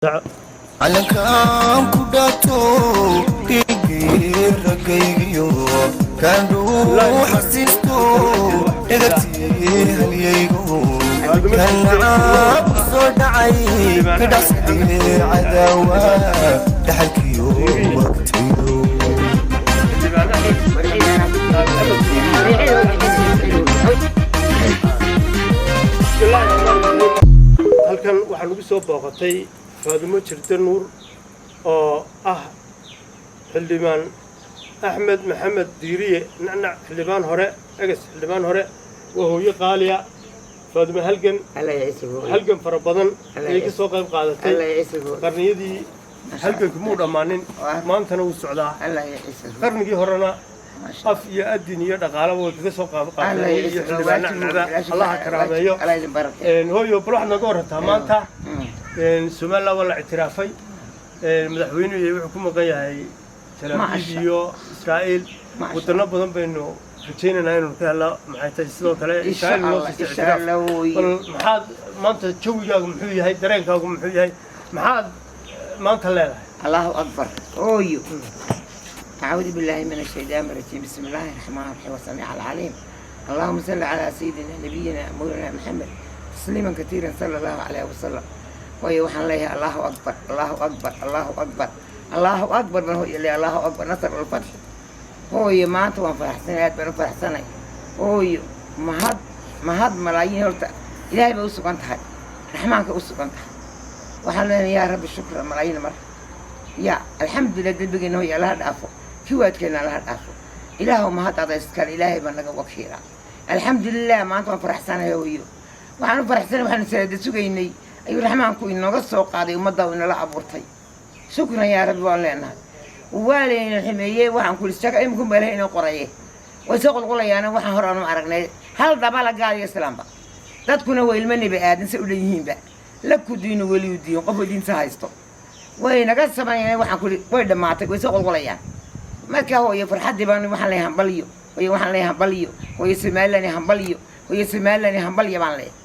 Calankaan ku dhaato dhiiggii raggaygiyo kaan dhuuxa siisto dhegagtii halyaygo kan nacaab soo dhacay ka dhacsadee cadaawa dhaxalkiyo waqtiyo. Halkan waxaa nagu soo booqatay Faadumo Jirde Nuur oo ah Xildhibaan Axmed Maxamed Diiriye Nacnac, xildhibaan hore, egas xildhibaan hore. Waa hooyo qaaliya Faadumo. Halgan halgan fara badan ayay ka soo qayb qaadatay. Qarniyadii halganku muu dhammaanin, maantana wuu socdaa. Qarnigii horena af iyo adin iyo dhaqaalaba way kaga soo qayb qaateen iyo Xildhibaan Nacnacda. Allaha karaameeyo. Hooyo, bal waxaad nooga warrantaa maanta Somaliland waa la ictiraafay, madaxweynuhu wuxuu ku maqan yahay Tel Aviv iyo Israa'iil. Wadano badan baynu rajaynaynaa inaynu ka helno. Maxay tahay sidoo kale Israa'iil noo siisay ictiraaf. Bal maxaad maanta, jawigaagu muxuu yahay, dareenkaagu muxuu yahay, maxaad maanta leedahay? الله أكبر أويو. أعوذ بالله من الشيطان الرجيم، بسم الله الرحمن الرحيم والسميع العليم. اللهم صل على سيدنا نبينا مولانا محمد تسليما كثيرا صلى الله عليه وسلم. Hooyo, waxaan leeyahay الله أكبر، الله أكبر، الله أكبر، الله أكبر baan hooyo leeyahay. الله أكبر، نصر الفتح. Hooyo, maanta waan faraxsanay, aad baan u faraxsanay. Hooyo, mahad mahad malaayiin horta Ilaahay bay u sugan tahay, Raxmaanka u sugan tahay. Waxaan leenahay yaa Rabbi shukra malaayiin mar ya alxamdulilah. Dembigeena hooyo Allaha dhaafo, kiwaadkeena Allaha dhaafo. Ilaahow mahad ada iskale, Ilaahay baa naga wakiila. Alxamdulilah, maanta waan faraxsanahay. Hooyo, waxaan u faraxsanay waxaanu salaada sugaynay ayuu Raxmaanku inooga soo qaaday ummadda uu inala abuurtay. Shukran yaa Rabbi waan leenahay. Waa layna xumeeyey. Waxaan ku istaga iminku baa Ilahay inoo qoraye, way soo qulqulayaana. Waxaan hore aanu aragnay hal dabala gaal iyo islaamba. Dadkuna waa ilmo Nebi Aadan say u dhan yihiinba. Laku diinu weliyu diin, qofka diinta haysto way naga sameeyeen. Waxaan ku way dhammaatay, way soo qulqulayaan. Marka hooyo, farxaddii baan waxaan leeyahay hambalyo. Hooyo, waxaan leeyahay hambalyo. Hooyo, Somaliland hambalyo. Hooyo, Somaliland hambalyo baan leeyahay.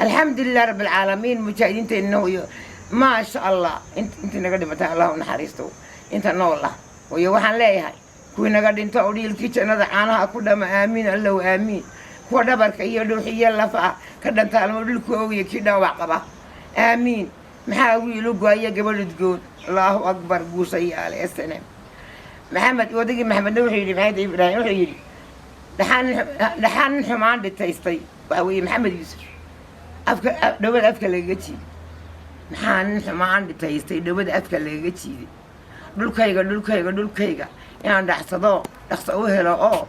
Alxamdulilah rabbi alcaalamiin. Mujaahidiinteenna hooyo, maasha Allah, intii naga dhimatay Allah u naxariisto. Inta nool ah hooyo, waxaan leeyahay kuwii naga dhinto oo dhiilkii jannada caanaha ku dhama, aamiin, Allow aamiin. Kuwa dhabarka iyo dhuuxiyo lafa ka dhantaalmo dhulku ogiya, kii dhaawac qaba, aamiin. Maxaa wiilu go-aya, gabadh udgoon? Allahu akbar, guushayaale SNM. Maxamed odagii Maxamedna wuxuu yidhi, Maxamed Ibraahim wuxuu yidhi, dhaxaan nin xumaan dhitaystay. Waxa weeye Maxamed Yuusuf afka dhowada afka lagaga jiiday. Maxaa nin xumaan dhitaystay dhowada afka lagaga jiiday? Dhulkayga, dhulkayga, dhulkayga inaan dhacsado dhaqso u helo oo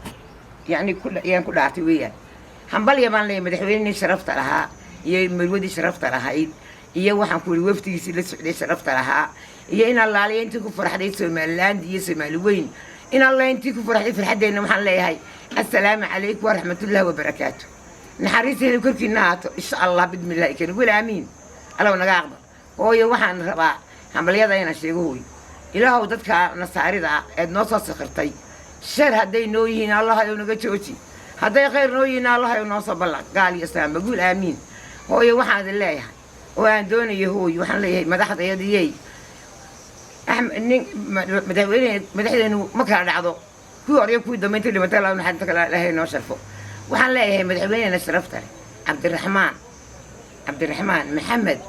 yacni ku yaan ku dhaartay weeyaan. Hambalya baan leeyahay madaxweynihii sharafta lahaa iyo marwadii sharafta lahayd iyo waxaan ku yidhi wafdigiisii la socday sharafta lahaa iyo in Allaaliya intii ku farxday Somaliland iyo Soomaali weyn, in Alla intii ku farxday farxaddeenna. Waxaan leeyahay assalaamu calaykum waraxmatullaahi wabarakaatu. Naxariisteeda korkiina haato, insha Allah, bidmillahi karim. Weli aamiin, Allow naga aqbal. Hooyo, waxaan rabaa hambalyada inaan sheego. Hooyo, Ilaahow dadka nasaarida ah eed noo soo sakhirtay, shar hadday noo yihiin Allah yow naga jooji, hadday khayr noo yihiin Allah yow noo soo ballaq, gaal iyo islaamba guul, aamiin. Hooyo, waxaan idin leeyahay oo aan doonayo, hooyo, waxaan leeyahay madaxdayadiyey nin madaxweyne madaxdeenu ma kala dhacdo, kuwii hore iyo kuwii dambe intii dhimatay Allah naxariista kale Ilaahay noo sharfo. Waxaan leeyahay madaxweynena sharafta leh Cabdiraxmaan, Cabdiraxmaan Maxamed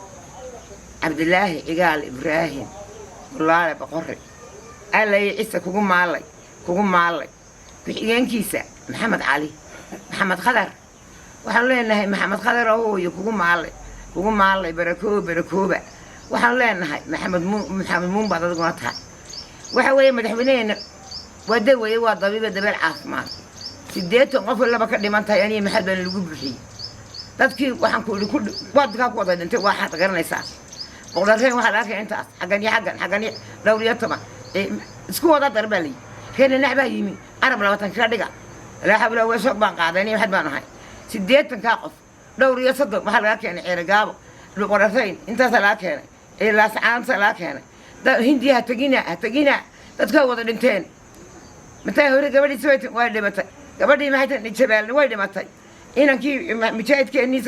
Cabdilaahi Cigaal Ibraahim Bulaale Boqore, Allay Ciise kugu maalay, kugu maalay. Ku-xigeenkiisa Maxamed Cali Maxamed Khadar, waxaanu leenahay Maxamed Khadar oo hooyo kugu maalay, kugu maalay, barakooba, barakooba. Waxaanu leenahay Maxamed Muun, Maxamed Muun baad adiguna tahay. Waxa weeye madaxweyneheena waa dawaye, waa dabiiba dabeel caafimaad. 80 qof laba ka dhiman tahay aniga maxad baana lagu buuxiyey dadkii. Waxaan ku idhi wadkaa ku wada dhintay, waxaad garanaysaa Boqdarreen. Waxaa la arkaya intaas xaggan iyo xaggan xaggan iyo dhowr iyo toban isku wada dar baa layihi. Reer dhinac baa yimi Arab 20 kaga dhiga. Laa xawla waa shoog baan qaaday aniga maxad baan ahay. 80-kaa qof dhowr iyo soddon waxaa laga keenay Ceerigaabo, Boqdarreyn intaasaa laga keenay, Laascaanta laga keenay. Hindiya ha tegina, ha tegina, dadkaa wada dhinteen. Mataa hore gabadhiisi way dhimatay, gabadhii maxay tahay Jabaalna way dhimatay, inankii mujaahidkeennii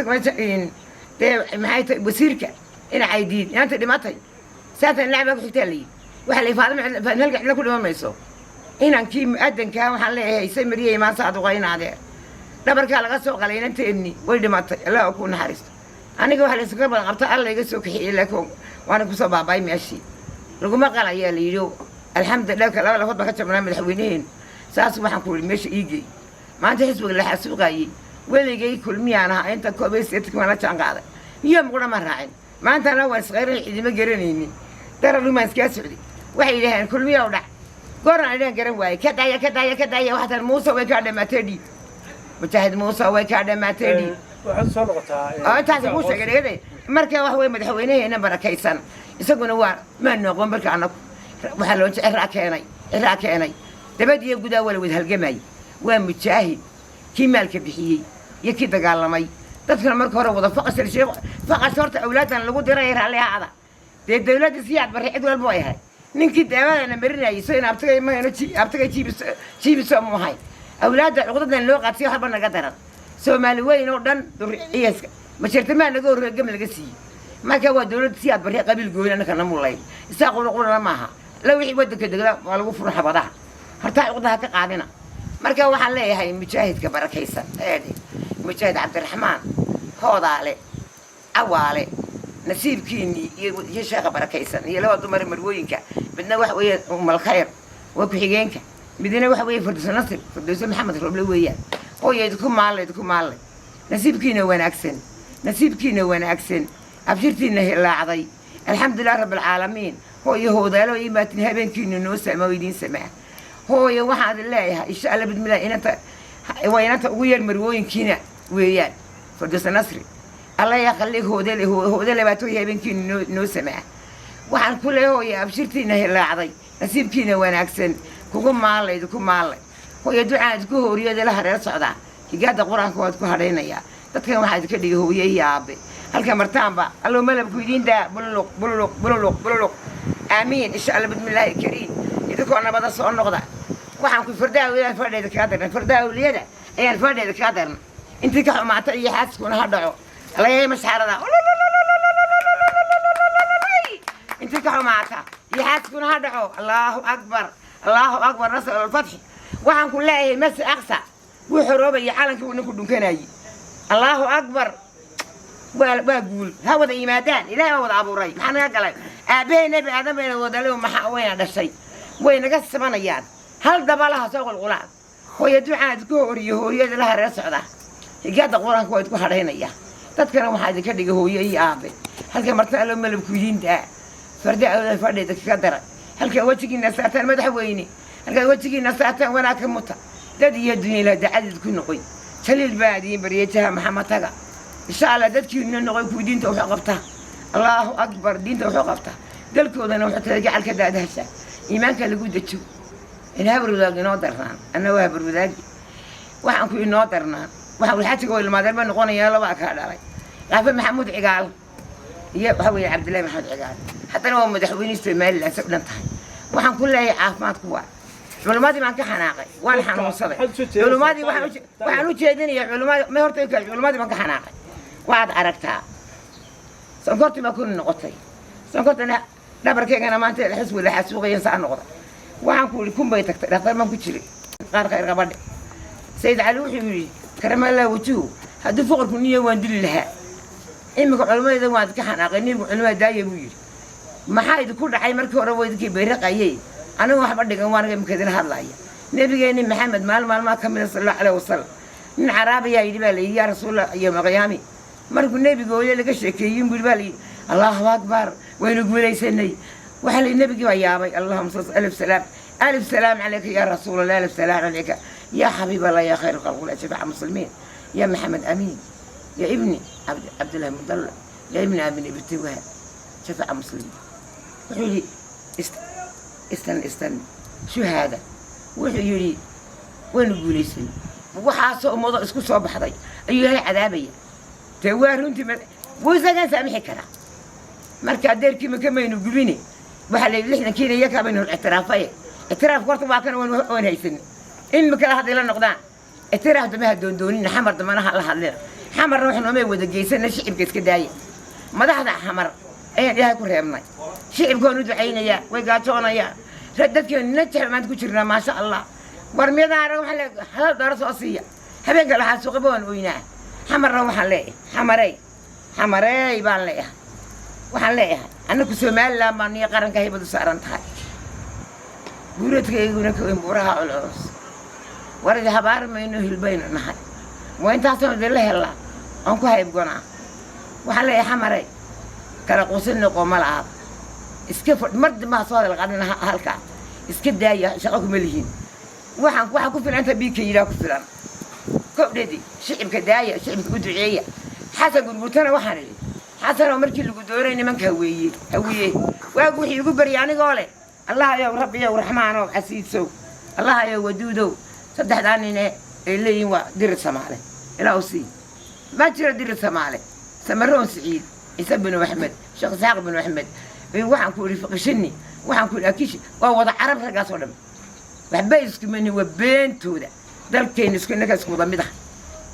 dee maxay tahay wasiirka ina Caydiid inaanta dhimatay. Saatan lacbaa ku xigtaa layidhi. Waxaa la yidhi Faadima Faadima halka cidla ku dhiman mayso. Inankii mu'adankaa waxaan leeyahay samiriye imaan saaduqa in adeer dhabarkaa laga soo qalay, inanteenni way dhimatay, Allah ku naxariisto. Aniga waxa la iskaga badan qabta, Alla iga soo kaxiyey, laakiin waana kusoo baaba'ay. Meeshii laguma qalayaa la yidhi. Alxamdulillah, laba lafood baan ka jabnaa. Madaxweyneheenu saas waxaan ku yidhi meesha ii geey. Maanta xisbiga la xasuuqayey, weligay Kulmiyaan ahaa. Inta 81-kii waan la jaan qaaday, iyo muqdha ma raacin. Maantana waan isqayrin, cidima garanaynin, dararumaan iskaa socday. Waxay yidhaheen Kulmiya u dhac gooraan idhan garan waayey. Ka daaya, ka daaya, ka daaya. Waxaa tan Muuse way kaa dhamaatay dhiib, mujaahid Muuse way kaa dhamaatay dhiib. Waxaad soo noqotaa Oo intaas kuu sheegay dhegade. Marka wax wey, madaxweynaheena barakaysan isaguna waa maa noqon. Marka anagu waxaa loo ciraa keenay, ciraa keenay dabadiyo gudaa waa la wada halgamayay. Waa mujaahid kii maalka bixiyey iyo kii dagaalamay. Dadkana marka hore wada faqas faqas. Horta awlaadan lagu diray raalli ahaada. Dee dawladda Siyaad Barre cid walba way ahay. Ninkii daawadana marinayay so in abtigay mahayno, abtigay jiibis jiibiso mu ahay. Awlaadda cuqdadan loo qaadsiyo waxba naga daran. Soomaali weyn oo dhan durciyaska majartamaa naga horreeya, gam laga siiyey. Marka waa dawladda Siyaad Barre qabiil gooni annaka namulayn. Isaa qura qurana maaha la wixii waddanka degda waa lagu furo xabadaha. Horta cuqdaha ka qaadina. Marka waxaan leeyahay mujaahidka barakaysan eede, mujaahid Cabdiraxmaan Hoodaale Cawaale, nasiibkiinii iyo sheekha barakaysan iyo laba dumar marwooyinka, midna waxa weeye Umalkhayr, waa ku-xigeenka, midna waxa weeye Firdowso Nasir, Firdowso Maxamed Roble weeyaan. Hooya, idinku maallay, idinku maallay. Nasiibkiina wanaagsan, nasiibkiina wanaagsan, abshirtiina hilaacday. Alxamdulilah rabbi alcaalamiin. Hooyo hoodaalo imaatin, habeenkiina noo sama oo idiin samaa. Hooyo, waxaan idin leeyahay insha Alla bidmillah, inanta waa inanta ugu yar marwooyinkiina weeyaan, Firdowso Nasri. Alla yaa qallig hoodale hoodale baatooy, habeenkiina noo samaa. Waxaan ku leeyahay hooyo, abshirtiina hilaacday, nasiibkiina wanaagsan, kugu maallay, idinku maallay. Hooyo, ducaan idinku hooriyada la hareer socdaa, higaada Qur-aanka waad ku hadhaynayaa. Dadkan waxaa idinka dhigay hooye iyo aabe. Halka martaanba Allow malabku idiin daa. Bululuq bululuq bululuq bululuq. Aamiin, insha Alla bismillaahi kariim. Idinkoo nabada soo noqda. Waxaan ku fardaha awliyada fadheeda kaga darnay, fardaha awliyada ayaan fadheeda kaga darnay. Intii ka xumaata iyo xaaskuna ha dhaco laga masxarada. Intii ka xumaata iyo xaaskuna ha dhaco. Allahu akbar, Allahu akbar, nasr alfatxi. Waxaan ku leeyahay Masi Aqsa wuu xoroobaya, calankii uu ninku dhunkanayay. Allahu akbar, waa guul. Ha wada yimaadaan, Ilahay baa wada abuuray. Maxaa naga galay? Aabbahay Nebi Aadam bayna wadalay. Maxaa wayna dhashay, way naga simanayaan. Hal dabalaha soo qulqulaan. Hooyo, ducaan idinku horiyo, hooyada la hareer socda, higaada Qur-aanka waa idinku hadhaynaya. Dadkana waxaa idinka dhigay hooyo iyo aabe. Halka marta Allo malabku idiin daa, farda awda fadheeda kaga dara. Halka wejigiina saartaan, madaxweyne, halkaad wejigiina saartaan wanaag ka muta. Dad iyo dunya ilaah dacadeed ku noqoy. Jaliil baa idiin baryay, jaha Maxamed taga insha Allah. Dadkiina noqoy kuwi diinta wuxuu qabtaa. Allahu akbar, diinta wuxuu qabtaa, dalkoodana wuxuu tala gacalka daadahasha iimaanka lagu dejo. In habar wadaag inoo darnaan, anna waa habar wadaagi. Waxaan ku inoo darnaan, waxaan walxaajiga oo ilmaadeen ba noqonaya. Labaa kaa dhalay, Qaafe Maxamuud Cigaal iyo waxa weeye Cabdillahi Maxamed Cigaal. Haddana waa madaxweynihii Somaliland say u dhan tahay. Waxaan ku leeyahay caafimaadku waa culimmadii baan ka xanaaqay, waan xanuunsaday. Culimmadii waxaan u jeedinayaa culimmadii ma horta culimmadii baan ka xanaaqay. Waxaad aragtaa sonkortii baa ku noqotay, sonkortana dhabarkeygana maanta xisbi la xasuuqayan saa noqday. Waxaan ku yidhi 1000 bay tagtay, dhakhtar baan ku jiray. Qaar khayr qabadhe. Sayid Cali wuxuu yidhi karamallah wajuhu, haddii foqorku niyo waan dili lahaa. Iminka culimmadayda waan ka xanaaqay. Ninku culimada daaya buu yidhi. Maxaa idinku dhacay? Markii hore waa idinkii bayraqayey, aniga waxba dhigan, waan imika idin hadlaya. Nabigeeni Maxamed maalin maalmaha ka mida, sala Allahu caleyhi wasalam, nin caraabayaa yidhi baa layidhi, yaa Rasuulallah, yowma qiyaami. Markuu nebigooya laga sheekeeyey buu yidhi baa layidhi, Allahu akbar, waynu guulaysanay. Waxaa la yidhi nebigii baa yaabay. Allahuma sal alif salaam, alif salaam calayka yaa Rasuulallah, alif salaam calayka yaa xabiib Allah, yaa khayr khalqillah, shafaaca muslimiin, yaa Maxamed amiin, yaa ibni Cabdillahi Mudalla, yaa ibni abin ibtiwaha, shafaaca muslimiin. Wuxuu yidhi istan istan shu haada. Wuxuu yidhi waynu guulaysanay, waxaasoo ummado isku soo baxday ayuu Ilaahay cadaabaya. Dee waa runtii, wuu isagaan saamixi karaa. Marka adeerkii maka maynu gubine. Waxaa la yidhi 60-kiina iyakaa baynu ictiraafay. Ictiraafka horta waa kan waan haysanay. Imikala hadday la noqdaan ictiraaf dama ha doondoonina, Xamar damana ha la hadlina. Xamarna wax noomay wada geysana. Shicibka iska daaya, madaxda Xamar ayaan Ilaahay ku reebnay. Shicibkaan u ducaynayaa, way gaajoonayaan. Dadkeenu najax maanta ku jirnaa, maasha Allah. War miyadaan arag waxaa le hal dooro soo siiya habeenka laxaa suuqaba waan oynaa. Xamarna waxaan leeyahay, Xamarey, Xamarey baan leeyahay. Waxaan leeyahay, annaku Somaliland baan niyo qaranka haybadu saaran tahay, guuradkayguna ka weyn buuraha culculus. War idi habaar mayno, hilbaynu nahay. Waa intaasoo idinla helnaa oon ku haybgonaa. Waxaan leeyahay, Xamarey, kala quusin qooma la'aad iska fadh. Mar dambe ha soo hadal qaadin halkaa iska daaya, shaqo kuma lihiin. Waxaa ku filan inta biigka yidhaha ku filan kobdhedi. Shicibka daaya, shicibka u duceeya. Xasan Gurgurtana waxaan idhi, Xasanoo, markii lagu dooray nimanka Haweeye, Hawiye waagu wixii igu baryay anigoo leh, Allah ayow, Rabbiyow, Raxmaanow, Casiisow, Allah ayow, Waduudow, saddexdaa nine ay leeyihiin waa Dirir Samaale, ilaa u sii ma jiro Dirir Samaale. Samaroon Siciid, Ciise binu Axmed, Sheekh Isxaaq binu Axmed, waxaan ku idhi Fiqishini, waxaan ku idhi Akishi, waa wada Carab raggaas oo dhan. Waxba iskumani, waa beentooda. Dalkeenna isku innaka isku wada mid ah.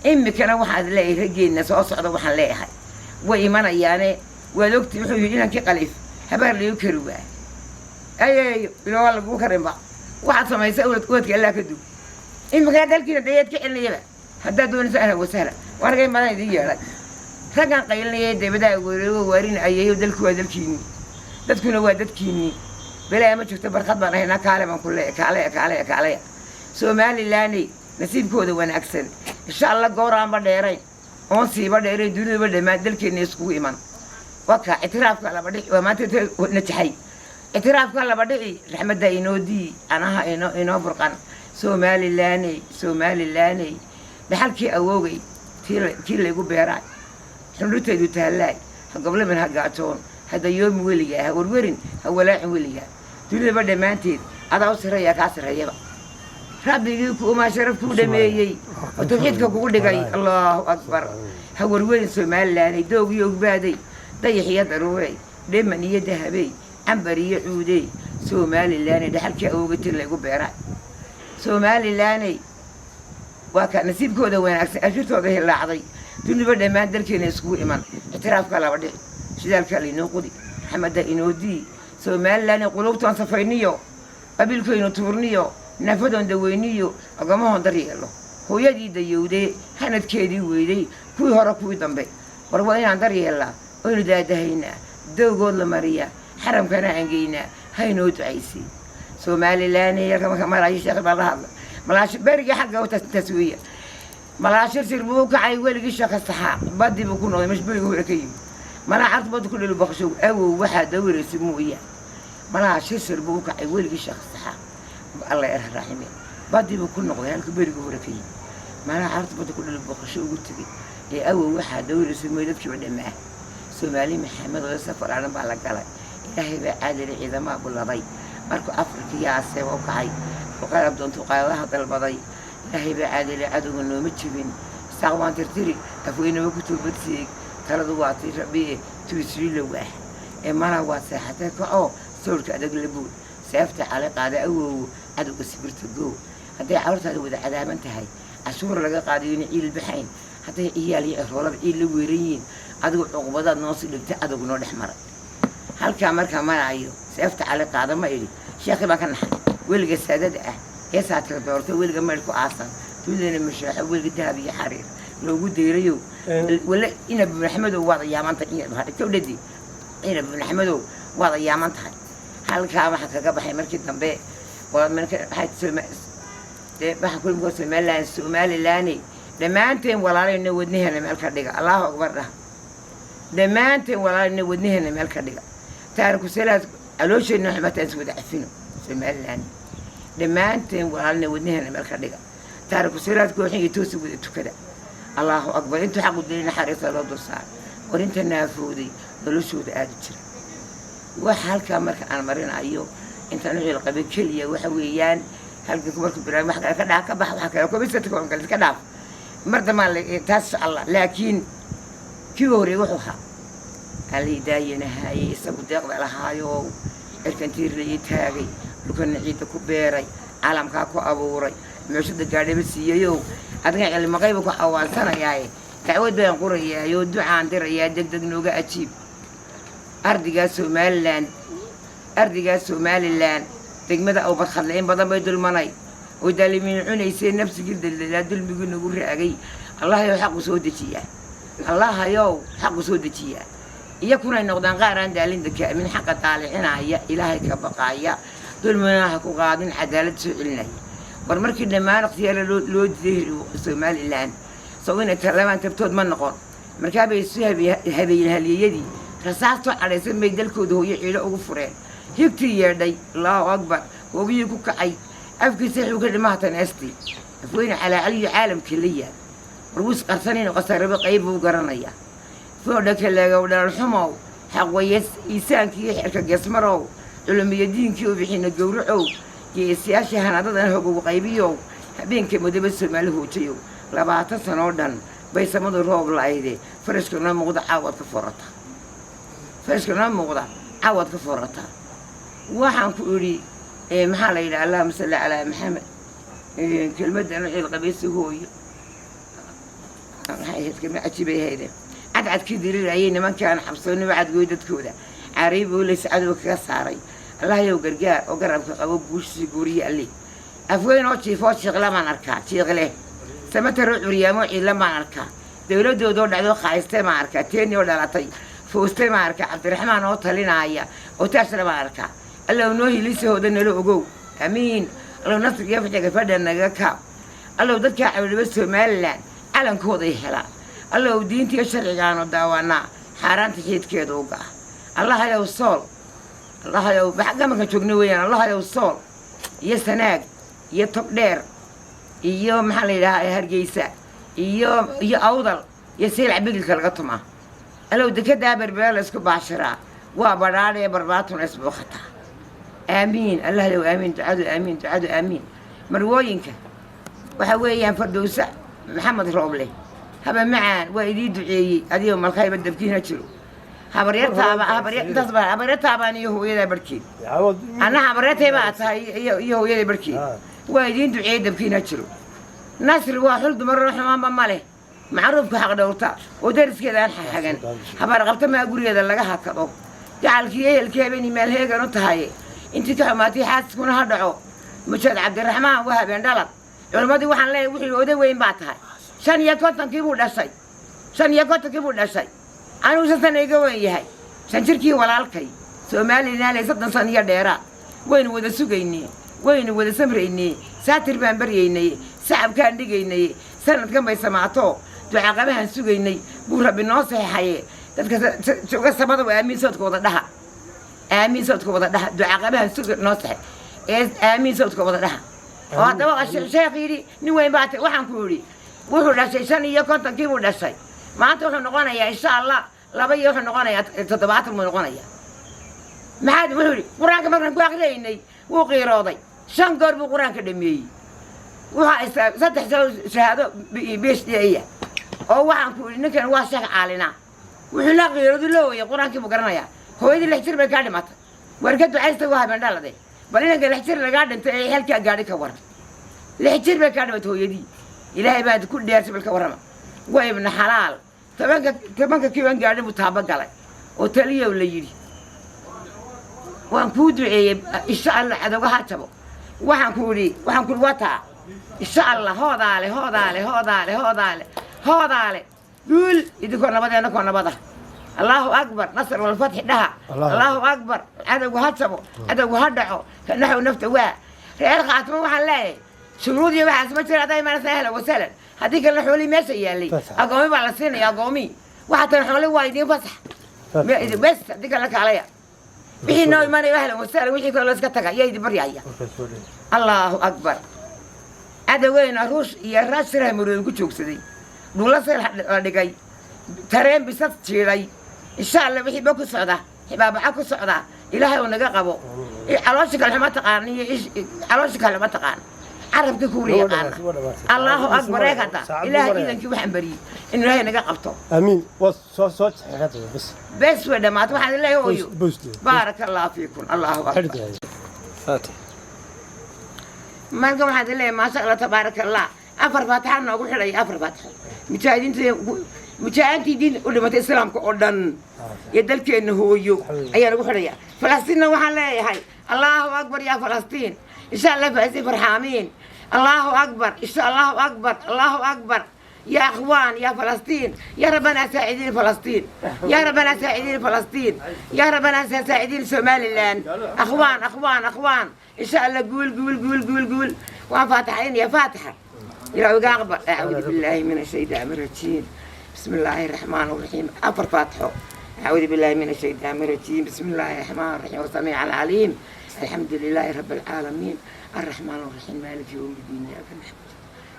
Imikana waxaad leeyahay, raggeenna soo socda waxaan leeyahay, way imanayaane. Waad ogti, wuxuu yidhi inankii Qaliif, habaar lagu kari waay ayeeyo ilaa laguu karinba. Waxaad samaysay uwadka Allah ka dug. Imikana dalkiina dayaad ka celinayaba haddaad doonayso, ahlan wasahla. Waan madan idin yeedhay raggan qaylinaya debadaa wareego waarin ayeeyo. Dalku waa dalkiinni, dadkuna waa dadkiinni. Belaa ma jirto, barkad baan ahaynaa. Kaale baan ku leeyahay, kaaleya, kaaleya, kaaleya. Somalilaney nasiibkooda wanaagsan, insha Allah gooraanba dheerayn oon siiba dheerayn, dunidaba dhammaan dalkeenna iskugu iman. Waka ictiraafka laba dhici waa maanta najaxay. Ictiraafka laba dhici, raxmadda inoo dii, anaha inoo burqan. Somalilaney, Somalilaney, dhaxalkii awoogay tii laygu beeraay, xundhurtaydu taallaay. Ha goblamin, ha gaajoon, ha dayoomi weligaa, ha werwerin, ha walaacin weligaa. Dunidaba dhammaanteed adaa u sarreeya, kaa sarreeyaba Rabbigii kuumaa sharaf kuu dhameeyey oo tawxiidka kugu dhigay. Allahu akbar. Ha werwerin Somalilaney, doogii ogbaaday, dayax iyo daruurey, dheman iyo dahabey, cambar iyo cuudey. Somalilaney, dhaxalkii awooga tii laygu beeraay. Somalilaney, waa ka nasiibkooda wanaagsan, ashirtooda hilaacday, duniba dhammaan dalkeena iskugu iman. Ictiraafka laba dhici, shidaalka laynoo qodi, raxmadda inoo dii. Somalilan, qulubtoon safayniyo, qabiilkoynu tuurniyo, nafadoon daweyniyo, ogamahoon dar yeelo. Hooyadii dayowdee hanadkeedii weyday, kuwii hore kuwii dambe, war waa inaan dar yeelnaa oynu daadahaynaa, dowgood la mariyaa, xaramkana aan geynaa. Haynoo ducaysay Somalilan. Marka maraayo sheekh baa la hadla malaash berigii xagga taas weeya. Malaashir sir buu kacay weligii Sheekha Saxaaq, badii buu ku noqday mesh berigii hore ka yimi. Malaa carta bada ku dheli baqshow, awow waxaa dawiraysa mooya. Malaa shirsir buu u kacay weligii Sheekh Saxaaq, Alla erha raaxime, badii buu ku noqday halka berigii hore ka yimi. Malaa carta bada ku dheli baqasho ugu tegey ee awow waxaa dawiraysa mooya. Dadkiiba dhammaa Soomaali Maxamed oo safar adan baa la galay. Ilaahay baa caadilay, ciidamaha buladay markuu Afrika iyo Aseeba u kacay oo qalab doontu qaadadaha dalbaday. Ilaahay baa caadilay, cadowga nooma jebin. Isaaq waan tirtiri, afweynaba ku toobadseeg. Taladu waa tii Rabbiye tuisriilow ah ee malaa waa seexatay. Kacoo sawirka adag la buud, seefta cali qaada, awoowo cadowga sibirta goo. Hadday carruurtaada wada cadaaban tahay, cashuur laga qaadayo ina ciil baxayn, hadday ciyaal iyo ciroolaba ciil la weeran yihiin, adigu cuqubadaad noo sii dhigtay, cadowga noo dhex maray. Halkaa markaa maraayo seefta cali qaada ma idhi. Sheekhi baan ka naxay, weliga saadada ah ee saatira doortay, weliga maydh ku aasan, dunidana mashaaxo, weliga dahab iyo xariir loogu deyrayo. Wala Inab Maxamedow, waad ayaaman tahay. Kawdhadi Inab Maxamedow, waad ayaaman tahay. Halkaa waxaa kaga baxay markii dambe waa marka waxaa dee waxaa ku Somaliland. Somalilaney, dhammaanteen walaalayna, wadnaheena meel ka dhiga. Allahu akbar dhah. Dhammaanteen walaalayna, wadnaheena meel ka dhiga. Taariku salaad caloosheenna xumataan is wada cafino. Somaliland, dhammaanteen walaalina, wadnaheena meel ka dhiga. Taariku salaad kooxiga toosa wada tukada. Allahu akbar. Intuu xaqu dilay naxariista loo dul saar. War inta naafooday noloshooda aada u jira. Waxa halkaa marka aan marinayo intaan u qabay keliya waxa weeyaan, halka markuu bilaabay wax kale ka dhaaf, ka bax, wax kale komisarka kale iska dhaaf. Mar dambaan taas insha Allah. Laakiin kii horreeyay wuxuu ahaa allii daayanahaayey, isagu deeqda lahaayo, cirkan tiirlayay taagay, dhulkana ciidda ku beeray, caalamkaa ku abuuray, meeshada gaadhaba siiyeyow. Adigan cilmaqayba ku xawaansanayaaye, dacwad baan qorayaayo, ducaan dirayaa, deg deg nooga ajiib ardigaa Somaliland. Ardigaa Somalilan degmada Awbarkhadle in badan bay dulmanay oo daalimiin cunaysay, nafsigii daldalaa, dulmigii nagu raagay. Allahayow xaqu soo dejiyaa, Allahayow xaqu soo dejiyaa. Iyakunay noqdaan qaar aan daalin dakaamin, xaqa daalicinaya, Ilaahay ka baqaaya, dulmina ha ku qaadin, cadaalad soo celinaya. War markii dhammaan ikhtiyaara loo diiday Somalilan, sow inay talabaan tabtood ma noqon. Markaa bay isu habeeyeen halyeeyadii, rasaastoo cadhaysan bay dalkooda hooyo ciidho ugu fureen. Higtii yeedhay, Allahu akbar, hoobiyii ku kacay afkiisa xuuka dhimaha taneesti Afweyne calaacaliyo caalamka la yaal. War wis qarsanayno qasarabo qayb buu garanayaa. Foodha kaleegow, dhalal xumow, xaqwayas iisaankii xerka gesmarow, culumiyo diinkii u bixina gowracow, geesiyaashii hanaadadan hogow qaybiyow, habeenka madooba Soomaali hoojayow. 20 sanoo dhan bay samadu roob la'ayde, farashka noo muuqda caawad ka forata, farashka noo muuqda caawad ka forata. Waxaan ku idhi, maxaa la yidhaha, allahuma salli calaa Maxamed, kelmaddan ciil qabaysi hooyo maxay ahayd? Kelmad cajiibay ahayd. Cadcadkii dirirayay nimankaan xabsoonni wacadgooy dadkooda caariib leys cadowga kaga saaray. Allahayow gargaar oo garabka qabo, guushisi guuriye alle. Afweyn oo jiifoo jiiqla baan arkaa, jiiqle samataroo curyaamoo ciidla baan arkaa, dowladoodoo dhacdoo khaaystay baan arkaa, teeni oo dhalatay foostay baan arkaa, Cabdiraxmaan oo talinaaya oo taashna baan arkaa. Allow noo hilisahooda nala ogow, amiin. Allow nasriga faxiga fadha naga kaab. Allow dadkaa cawdhaba Somalilan calankooday helaan. Allow diintiyo sharcigaanu daawanaa xaaraanta xiidkeeda u ga'a. Allahayow Sool, Allahayow gamanka joogna weeyaan. Allahayow Sool iyo Sanaag iyo Togdheer iyo maxaa la yidhahaa Hargeysa iyo Awdal iyo Saylac bigilka laga tumaa. Allow dekedaa Berbera la isku baashiraa, waa badhaadhee barbaatuna isbuuqataa. Aamiin, Allahyow aamiin, ducadu aamiin, ducadu aamiin. Marwooyinka waxa weeyaan Fardowsa Maxamed Rooble, haba macaan, waa idii duceeyey adigoo malkayba dabkiina jiro. Habaryartaaba habaryartaas baa habaryartaabaan iyo hooyadaa barhkeed, anna habaryartay baa tahay iyo hooyada barhkeed. Waa idiin duceeyey, dabkiina jiro. Nasri waa xul dumaroo xumaanba ma leh, macruufka xaq dhowrta oo dariskeeda aan xaxagan, habaar qabta maa gurigeeda laga hakado. Gacalkii ehelkii habeeni meel heegan u tahay, intii ka xumaatay xaaskuna ha dhaco. Mujaad Cabdiraxmaan waa habeen dhalad. Culimmadii waxaan leeyahay, wuxuu oday weyn baa tahay, 55-kii buu dhashay, 55-kii buu dhashay, anigu 5 sana iga weyn yahay, 5 jirkii walaalkay. Soomaalilaalay 30 san iyo dheeraad waynu wada sugaynay, waynu wada samraynay, saatir baan baryaynay, sacabkaan dhigaynay. Sanadkan bay samaato ducaqabahan sugaynay buu Rabbi noo saxeexaye. Dadka jooga samada waa aamiin soodka wada dhaha, aamiin soodka wada dhaha. Ducaqabahan suga noo saxe ee aamiin soodka wada dhaha. Oo haddaba sheekh yidhi nin weyn baa waxaan ku yidhi wuxuu dhashay 55-kii buu dhashay. Maanta wuxuu noqonayaa insha Allah laba iyo wuxuu noqonayaa 70 buu noqonayaa. Maxaad wuxuu yidhi qur-aanka markaan ku akhriyaynay wuu qiirooday, shan goor buu qur-aanka dhameeyey. Wuxuu haystaa saddex sano shahaado PhD iya. Oo waxaan ku yidhi ninkan waa sheekh caalina. Wuxuu la qiiroodu la ooyay, qur-aankii buu garanayaa. Hooyadii 6 jir bay kaa dhimatay, war ka ducaysta, waa habeen dhalade. Bal inanka 6 jir lagaa dhintay ee xelkaa gaadhi ka waran? 6 jir bay kaa dhimatay hooyadii, Ilaahay baad ku dheersay, bal ka warrama. Waa ibna xalaal, 10-ka kiiban gaadhin buu taaba galay oo taliyow la yidhi. Waan kuu duceeyey, insha Allah cadowga ha jabo. Waxaan ku yidhi wataa insha Allah. Hoodaale, hoodaale, hoodaale, hoodaale, hoodaale, guul idinkoo nabadeena koo nabada. Allahu akbar, nasr walfatxi dhaha. Allahu akbar, cadowgu ha jabo, cadowgu ha dhaco, kanaxow nafta. Waa reer Khaatimo, waxaan leeyahay shuruud iyo waxaas ma jira. Haddaa imaanaysa ahlan wasahlan, haddii kalena xoolihii meesha yaallay agoomi baa la siinaya. Agoomi waxaa tan xooli waa idiin fasax bes, haddii kalena kaalaya. Wixii noo imaanaya ahlan wasahlan, wixii kale la iska taga yaa idin baryaya. Allahu akbar, cadowgeyna Ruush iyo raashiraha marooyin ku joogsaday, dhulla seel la dhigay, tareen bisad jiidhay. Insha Allah wixii ba ku socda xibaabaca ku socda Ilaahay uu naga qabo. Caloosha kale xuma taqaan iyo caloosha kale ma taqaan, carabkii kuuri yaqaana. Allahu akbar, eeg hadda Ilaahay iidankii waxaan bariyey in Ilaahay naga qabto. Amiin, waa soo xirata bas. Bes way dhammaatay. Waxaan leeyahay hooyo, baaraka Allahu fiikum, Allahu akbar. Faatix. Marka waxaan leeyahay maasha Allah tabaaraka Allah. Afar faatixa noogu xidhay, afar faatixo mujaahidiinta. Mujaahidiintii diin u dhimatay islaamka oo dhan iyo dalkeenna hooyo ayaa lagu xidhaya. Falastiinna waxaan leeyahay, Allahu akbar yaa Falastiin, insha Allah falastiin farxaamiin. Allahu akbar, insha Allahu akbar, Allahu akbar يا اخوان يا فلسطين. يا ربنا ساعدين فلسطين، يا ربنا ساعدين فلسطين، يا ربنا ساعدين سوماليلاند. اخوان اخوان اخوان، ان شاء الله. قول قول قول قول قول وفاتحين يا فاتحه يا اقبل. اعوذ بالله من الشيطان الرجيم، بسم الله الرحمن الرحيم. افر فاتحه. اعوذ بالله من الشيطان الرجيم، بسم الله الرحمن الرحيم، والسميع العليم. الحمد لله رب العالمين، الرحمن الرحيم، مالك يوم الدين، اياك نعبد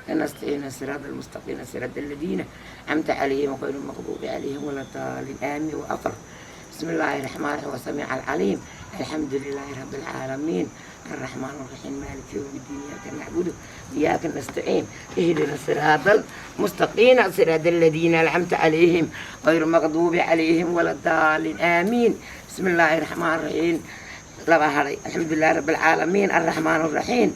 نستعين، الصراط المستقيم، صراط الذين أنعمت عليهم غير المغضوب عليهم ولا الضالين، آمين. وأفر. بسم الله الرحمن الرحيم، وسميع العليم. الحمد لله رب العالمين، الرحمن الرحيم، مالك يوم الدين، إياك نعبد وإياك نستعين، اهدنا الصراط المستقيم، صراط الذين أنعمت عليهم غير المغضوب عليهم ولا الضالين، آمين. بسم الله الرحمن الرحيم. لبا هري. الحمد لله رب العالمين، الرحمن الرحيم،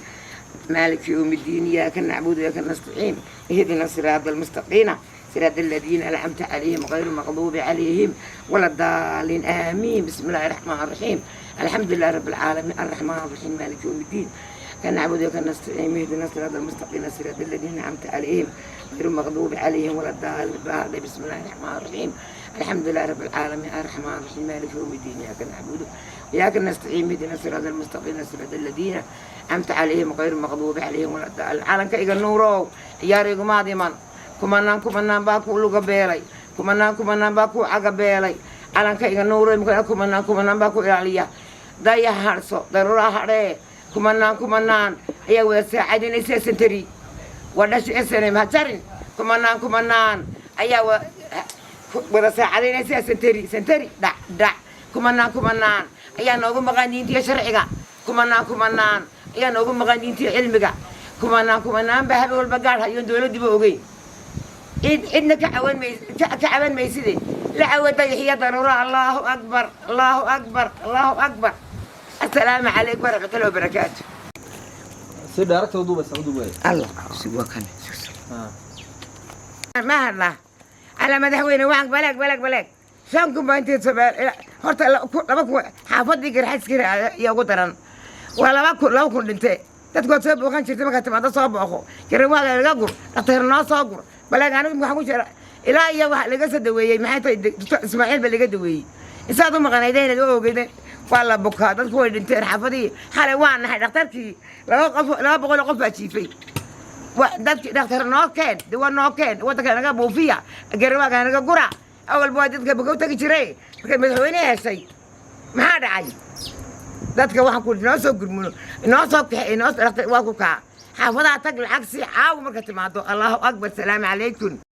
مالك يوم الدين، إياك نعبد وإياك نستعين، اهدنا الصراط المستقيم، صراط الذين أنعمت عليهم غير المغضوب عليهم ولا الضالين، آمين. بسم الله الرحمن الرحيم. الحمد لله رب العالمين، الرحمن الرحيم، مالك يوم الدين، إياك نعبد وإياك نستعين، اهدنا الصراط المستقيم، صراط الذين أنعمت عليهم غير المغضوب عليهم ولا الضالين. بسم الله الرحمن الرحيم. الحمد لله رب العالمين، الرحمن الرحيم، مالك يوم الدين، إياك نعبد وإياك نستعين، اهدنا الصراط المستقيم، صراط الذين أنعمت عليهم غير المغضوب عليهم ولا الضالين. Calankayga nuurow, ciyaar igumaad iman. Kumanaan kumanaan baa ku luga beelay, kumanaan kumanaan baa ku caga beelay. Calankayga nuurow, kumanaan kumanaan baa ku ilaaliya. Daya hadhso, daruura hadhee, kumanaan kumanaan ayaa wada saacadinaysa. Senteri waa dhashi SNM ha jarin. Kumanaan kumanaan ayaa wada saacadinaysa. Senteri senteri dhac dhac. Kumanaan kumanaan ayaa noogu maqan diintiyo sharciga. Kumanaan kumanaan ayaa noogu maqan diintiyo cilmiga. Kumanaan kumanaan baa habeen walba gaadh hayoon dowladdiiba ogeyn. Cid cidna ka cawan mays ka caban mayside. La cawa dayaxiya daruura. Allahu akbar, Allahu akbar, Allahu akbar. Assalaamu calaykum waraxmatullahi wabarakaatu. Si director u duubaysa u duubay. Allah waa kan ma hadla ala madaxweyne. Waxaan baleeg baleeg baleeg 5,000 baa intii Soomaali horta 2,000 xaafadii Garxaskii ayaa ugu daran. Waa 2,000, 2,000 dhinte. Dadku waad soo booqan jirtay. Markaad timaado soo booqo, garawaaga laga gur, dhakhtar noo soo gur. Baleeg anigu waxaan ku jira ilaa iyo waxa laga soo daweeyey. Maxay tahay? Doctor Ismaaciil ba laga daweeyey. Isaad u maqanaydeen oo ogeydeen. Waa la bukaa, dadku way dhinteen. Xaafadihii xalay waa naxay. Dhakhtarkii laba qof, 200 oo qof baa jiifay. Dadki dhakhtar noo keen, dawa noo keen, waddanka naga buufiya, garawaaga naga gura. Awalba waa dadka buka u tagi jiray. Markay madaxweyne heshay maxaa dhacay? Dadka waxaan ku inoo soo gurmuno, inoo soo kaxe, inoo dhakhtar waa ku kaa. Xaafadaha tag, lacag si caawa marka timaado. Allahu akbar. Salaamu calaykum.